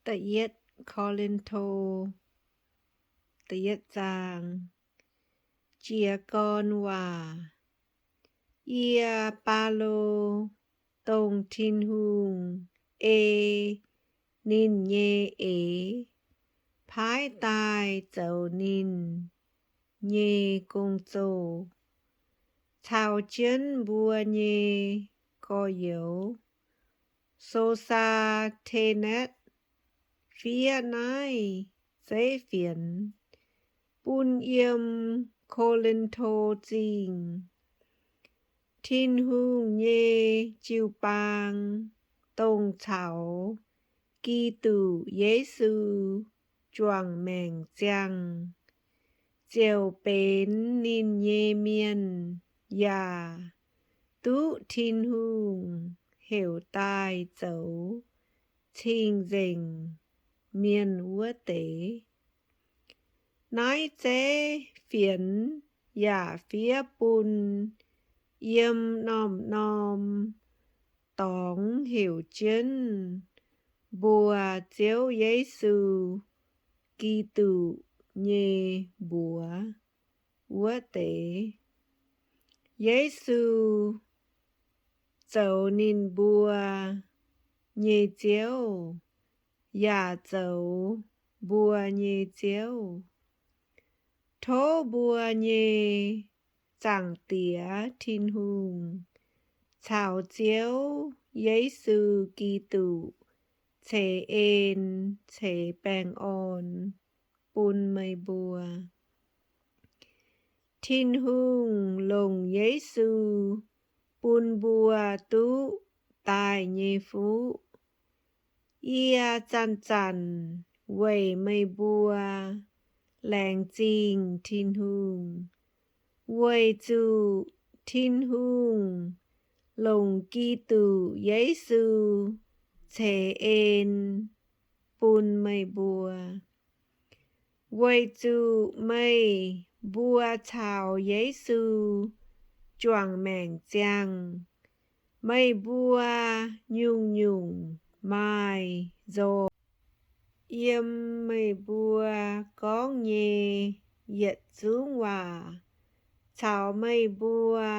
Da'yietv Ko^lin^to, da'yietv zaang. Jiez gorn waac. Yie, Baulo, dongh Tin-Hungh ei ninh nyei eix paaiv daaih zoux ninh nyei gong-zoh, caux jienv mbuo nyei gorx-youz, So^saa^te^netv, fiev naaiv zeiv fienx bun yiem Ko^lin^to Zingh, Tin-Hungh nyei jiu-baang, dongh caux Giduc Yesu juangc maengc ziangh, ziouc benx ninh nyei mienh, yaac duqv Tin-Hungh heuc daaih zoux cing-nzengc mienh wuov deix. Naaiv zeiv fienx yaac fiev bun yiem norm-norm dorngx heuc jienv mbuo Ziouv Yesu Giduc nyei mbuox wuov deix. Yesu zoux ninh mbuo nyei Ziouv, yaac zoux mbuo nyei Ziouv. Tov mbuo nyei Zaangc Diex Tin-Hungh caux Ziouv Yesu Giduc ceix en ceix baengh orn bun meih mbuo. Tin-Hungh longc Yesu bun mbuo duqv daaih nyei fuqv. Yie zanc-zanc weic meih mbuo laengz zingh Tin-Hungh, weic zuqc Tin-Hungh longc Giduc Yesu ceix en bun meih mbuo. Weic zuqc meih mbuo caux Yesu juangc maengc ziangh, meih mbuo nyungc-nyungc maaih nzorc. Yiem meih mbuo gorngv nyei yietc zungv waac caux meih mbuo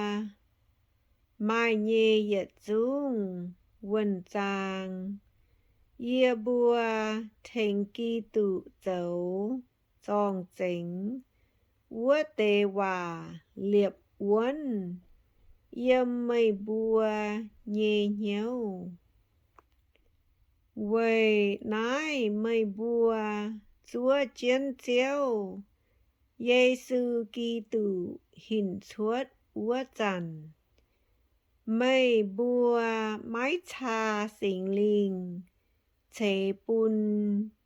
maaih nyei yietc zungv wuonh zaang, yie mbuo tengx Giduc zoux zorng-zengx wuov deix waac liepc wuonv yiem meih mbuo nyei hnyouv. Weic naaiv meih mbuo zuov jienv Ziouv Yesu Giduc hinc cuotv wuov zanc, meih mbuo maiv caa Singx Lingh ceix bun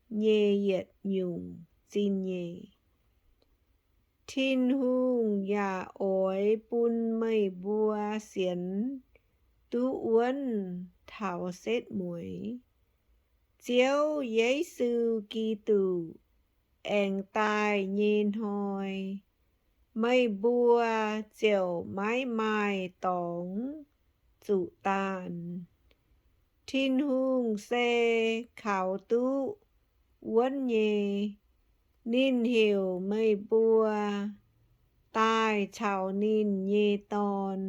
nyei yietc nyungc zingh nyeic. Tin-Hungh yaac oix bun meih mbuo sienx duqv wuonv taux setv mueiz. Ziouv Yesu Giduc aengx daaih nyei hnoi, meih mbuo ziouc maiv maaih dorngx zuqc daanh. Tin-Hungh se kaux duqv wuonv nyei. Ninh heuc meih mbuo daaih caux ninh nyei Dorn,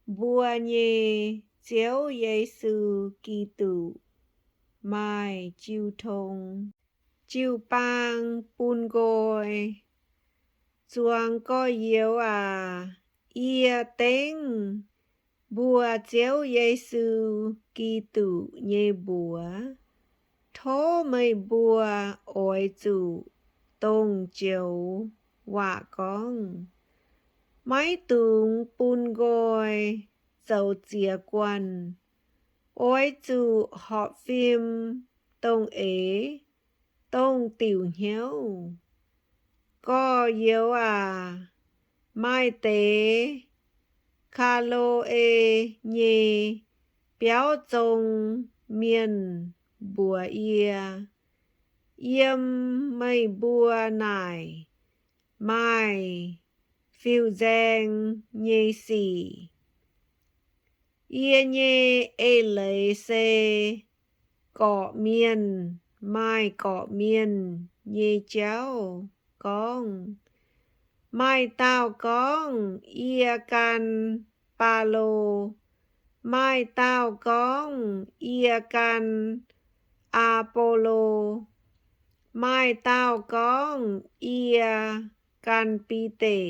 mbuo nyei Ziouv Yesu Giduc, maaih jiu tong, jiu-baang bun nqoi. Zuangx gorx-youz aac, yie dengv mbuo Ziouv Yesu Giduc nyei mbuox, tov meih mbuo oix zuqc dongh joux waac gorngv. Maiv dungx bun nqoi zoux ziex guanh. Oix zuqc horpc fim dongh eix dongh diuc hnyouv. Gorx-youz aac, maaih deix Kaa^lo^e nyei biauv zong mienh mbuox yie, yiem meih mbuo naaic maaih fiuv-nzaeng nyei sic. Yie nyei eix-leiz se gorqv-mienh maaih gorqv-mienh nyei jauv gorngv. Maaih dauh gorngv, Yie gan Baulo. Maaih dauh gorngv, Yie gan Apolo. Maaih dauh gorngv, Yie gan Bide.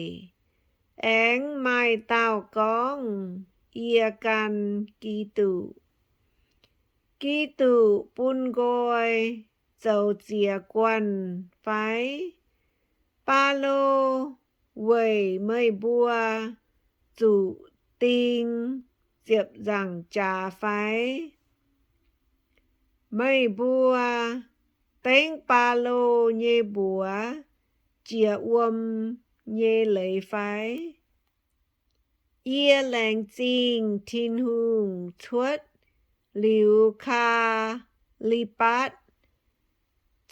Aengx maaih dauh gorngv, Yie gan Giduc. Giduc bun nqoi zoux ziex guanh fai? Baulo weic meih mbuo zuqc ding ziepc nzaangc jaax fai? Meih mbuo dengv Baulo nyei mbuox jiex wuom nyei leiz fai? Yie laengz zingh Tin-Hungh, cuotv liuz Kaa^li^mbatv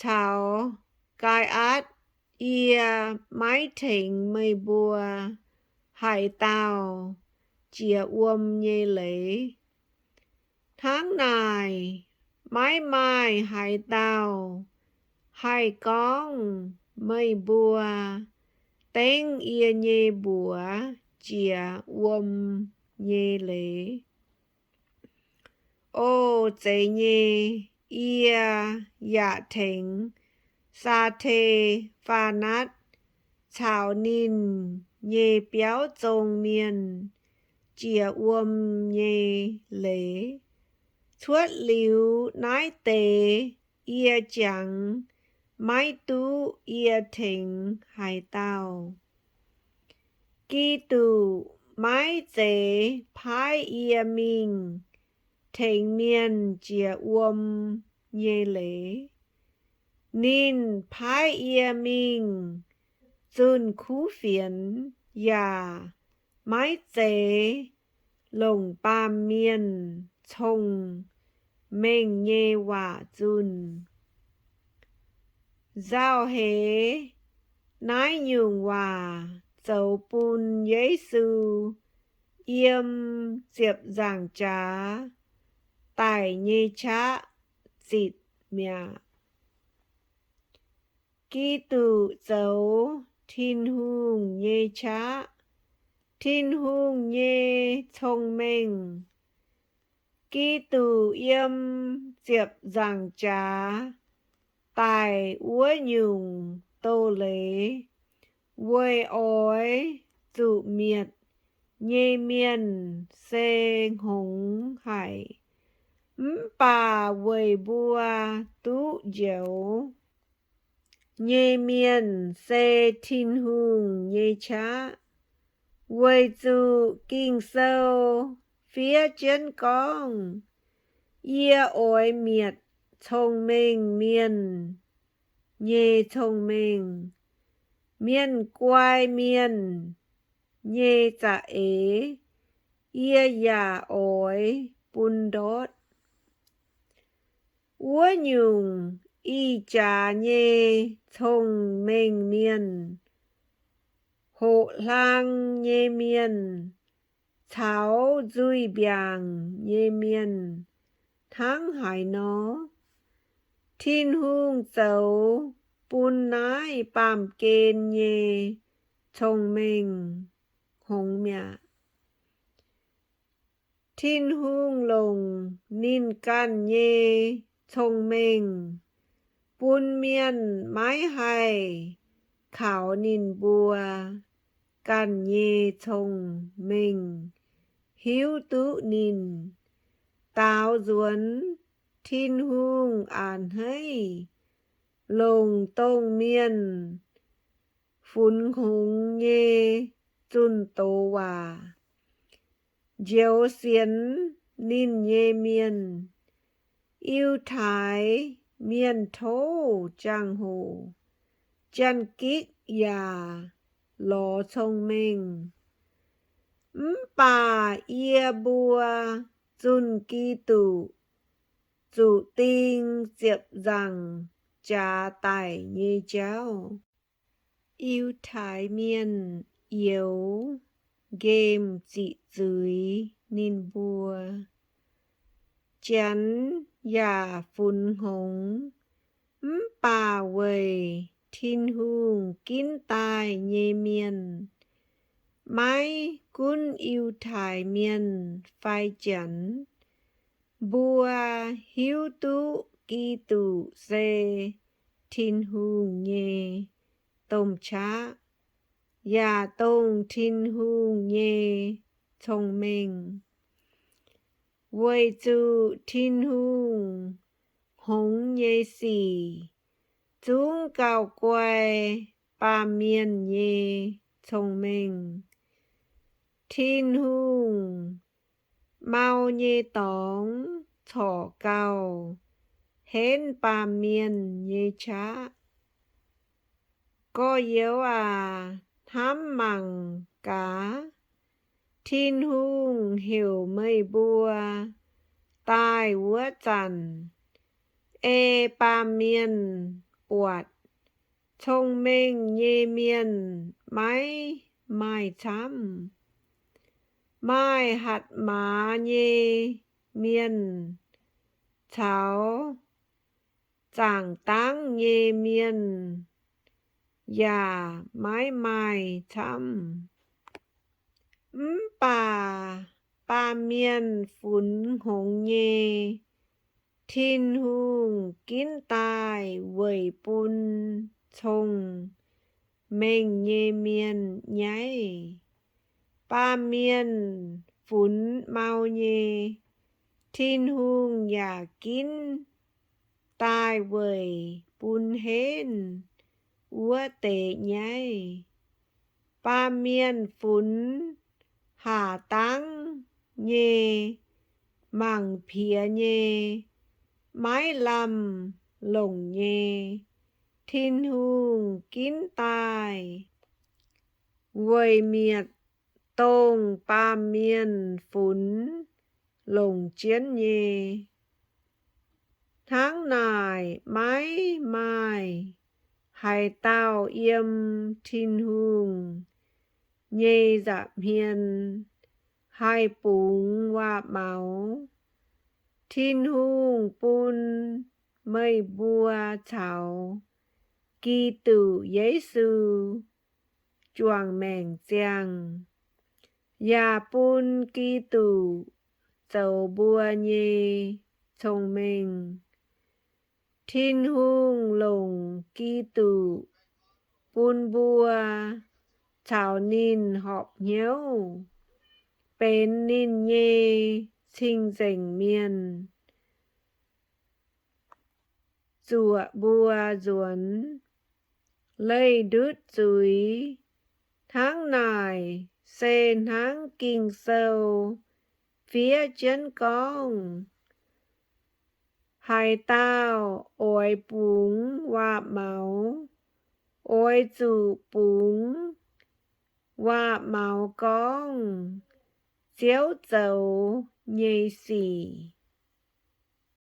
caux Gaai^atc, yie maiv tengx meih mbuo haaix dauh jiex wuom nyei leiz. Hnangv naaic, maiv maaih haaix dauh haih gorngv meih mbuo dengv yie nyei mbuox jiex wuom nyei leiz. O zeiz nyei, yie yaac tengx Saa^te^faa^natv caux ninh nyei biauv zong mienh jiex wuom nyei leiz. Cuotv liuz naaiv deix, yie jangx maiv duqv yie tengx haaix dauh. Giduc maiv zeiz paaiv yie mingh tengx mienh jiex wuom nyei leiz. Ninh paaiv yie mingh zunh kuv fienx yaac maiv zeiz longc baamh mienh cong-mengh nyei waac zunh. Nzauh heix naaiv nyungc waac zoux bun Yesu yiem ziepc nzaangc jaax daic nyei qaqv zitc mi'aqv. Giduc zoux Tin-Hungh nyei qaqv, Tin-Hungh nyei cong-mengh. Giduc yiem ziepc nzaangc jaax daic wuov nyungc doz-leiz weic oix zuqc mietc nyei mienh se hngongx haic, mv baac weic mbuo duqv njoux nyei mienh se Tin-Hungh nyei qaqv. Weic zuqc Ging-Sou fiev jienv gorngv, Yie oix mietc cong-mengh mienh nyei cong-mengh, mienh-guai mienh nyei za'eix yie yaac oix bun ndortv. Wuov nyungc ih jaax nyei cong-mengh mienh, hoqc hlang nyei mienh, caux nzuih mbiaangc nyei mienh hnangv haaix nor, Tin-Hungh zoux bun naaiv baamh gen nyei cong-mengh hngongx mi'aqv. Tin-Hungh longc ninh ganh nyei cong-mengh bun mienh maiv haih kaux ninh mbuo ganh nyei cong-mengh hiuv duqv ninh. Daaux nzuonx Tin-Hungh a'hneiv longc dongh mienh funx hngongx nyei zunh doz waac njoux sienx ninh nyei mienh. Yiutai Mienh tov jangx-hoc, Janx-Gikc yaac lorz cong-mengh. Mv baac yie mbuo zunh Giduc zuqc ding ziepc nzaangc jaax daic nyei jauv, Yiutai Mienh youx nqemh ziqc zuiz ninh mbuo. Janx yaac funx hngongx Mv baac weic Tin-Hungh ginv daaih nyei mienh, maiv gunv Yiutai Mienh fai Janx, mbuo hiuv duqv Giduc se Tin-Hungh nyei domh qaqv, yaac dongh Tin-Hungh nyei cong-mengh. Weic zuqc Tin-Hungh hngongx nyei sic zungv gauh guai baamh mienh nyei cong-mengh. Tin-Hungh mau nyei dorngx corc gauh henv baamh mienh nyei qaqv. Gorx-youz aac, hnamv mangc gaax, Tin-Hungh heuc meih mbuo daaih wuov zanc, ei baamh mienh buatc cong-mengh nyei mienh maiv maaih camv, maaih hatc maaz nyei mienh caux zaangc dangv nyei mienh yaac maiv maaih camv. Mv baac baamh mienh funx hngongx nyei, Tin-Hungh ginv daaih weic bun cong-mengh nyei mienh nyaiv. Baamh mienh funx mau nyei, Tin-Hungh yaac ginv daaih weic bun henv wuov deix nyaiv. Baamh mienh funx haac dangv nyei, mangc piex nyei, maiv lamh longc nyei, Tin-Hungh ginv daaih weic mietc dongh baamh mienh funx longc jienv nyei. Hnangv naaic, maiv maaih haaix dauh yiem Tin-Hungh nyei nza'hmien haih bungx waac-maux. Tin-Hungh bun meih mbuo caux Giduc Yesu juangc maengc ziangh, yaac bun Giduc zoux mbuo nyei cong-mengh. Tin-Hungh longc Giduc bun mbuo caux ninh horpc hnyouv, benx ninh nyei cing-nzengc mienh, zuoqc mbuo nzuonx, leih ndutv zuiz. Hnangv naaic, se hnangv Ging-Sou fiev jienv gorngv, haaix dauh oix bungx waac-maux, oix zuqc bungx waac-maux gorngv Ziouv zoux nyei sic.